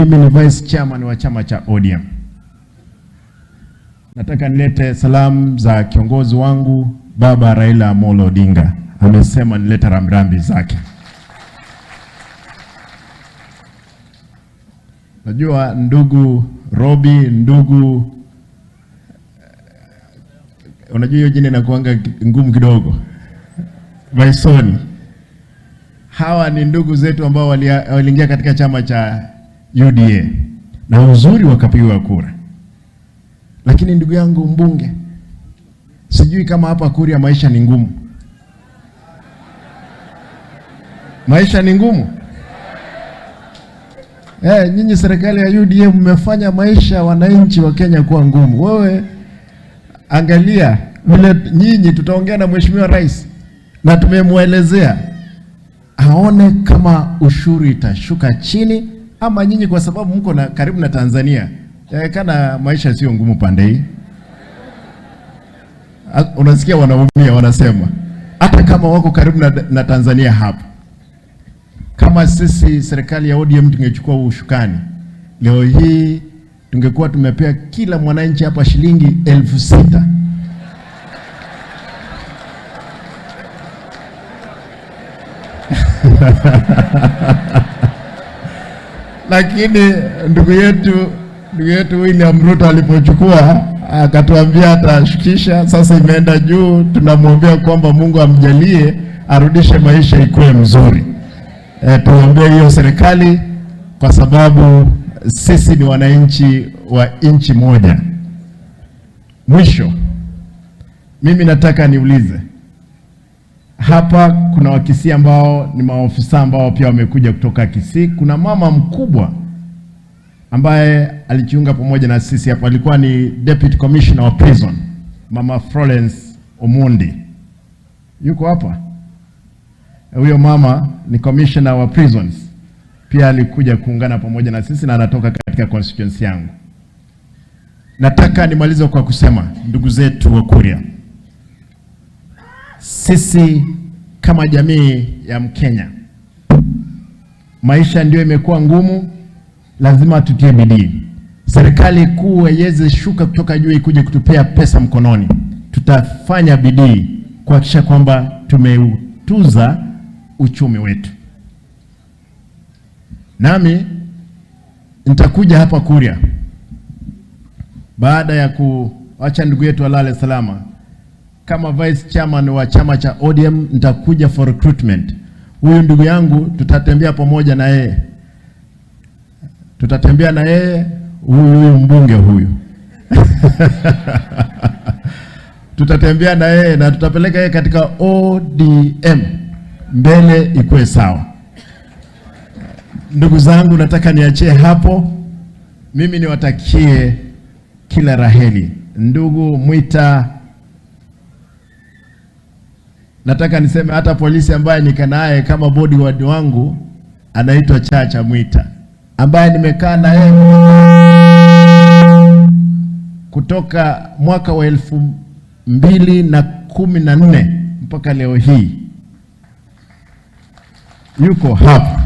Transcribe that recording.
Mimi ni vice chairman wa chama cha ODM. Nataka nilete salamu za kiongozi wangu Baba Raila Amolo Odinga. Amesema nilete rambirambi zake. Najua ndugu Robi, ndugu, unajua hiyo jina inakuanga ngumu kidogo, Vaisoni. Hawa ni ndugu zetu ambao waliingia katika chama cha UDA na uzuri wakapigiwa kura. Lakini ndugu yangu mbunge, sijui kama hapa Kuria maisha ni ngumu. Maisha ni ngumu. Nyinyi serikali ya UDA mmefanya maisha wananchi wa Kenya kuwa ngumu. Wewe angalia vile nyinyi, tutaongea na Mheshimiwa Rais na tumemwelezea aone kama ushuru itashuka chini ama nyinyi kwa sababu mko na karibu na Tanzania, kana maisha sio ngumu pande hii. Unasikia wanaumia, wanasema hata kama wako karibu na Tanzania hapa. Kama sisi serikali ya ODM tungechukua ushukani leo hii tungekuwa tumepea kila mwananchi hapa shilingi 6,000. Lakini ndugu yetu William Ruto alipochukua akatuambia atashukisha, sasa imeenda juu. Tunamwombea kwamba Mungu amjalie arudishe maisha ikuwe mzuri. Tuombee hiyo serikali kwa sababu sisi ni wananchi wa nchi moja. Mwisho, mimi nataka niulize hapa kuna Wakisii ambao ni maofisa ambao pia wamekuja kutoka Kisii. Kuna mama mkubwa ambaye alijiunga pamoja na sisi hapa, alikuwa ni Deputy Commissioner wa Prison, Mama Florence Omondi. Yuko hapa? Huyo mama ni Commissioner wa Prisons, pia alikuja kuungana pamoja na sisi na anatoka katika constituency yangu. Nataka nimalize kwa kusema ndugu zetu wa Kuria, sisi kama jamii ya Mkenya, maisha ndio imekuwa ngumu, lazima tutie bidii. Serikali kuu haiwezi shuka kutoka juu ikuje kutupea pesa mkononi. Tutafanya bidii kuhakikisha kwamba tumeutuza uchumi wetu. Nami nitakuja hapa Kuria baada ya kuacha ndugu yetu alale salama. Kama vice chairman wa chama cha ODM nitakuja for recruitment. Huyu ndugu yangu tutatembea pamoja na yeye. Tutatembea na yeye, huyu mbunge huyu. Tutatembea na yeye na tutapeleka yeye katika ODM mbele ikuwe sawa. Ndugu zangu, nataka niachie hapo. Mimi niwatakie kila raheli. Ndugu Mwita, nataka niseme hata polisi ambaye nika naye kama bodyguard wangu anaitwa Chacha Mwita, ambaye nimekaa na yeye kutoka mwaka wa 2014 mpaka leo hii. Yuko hapa.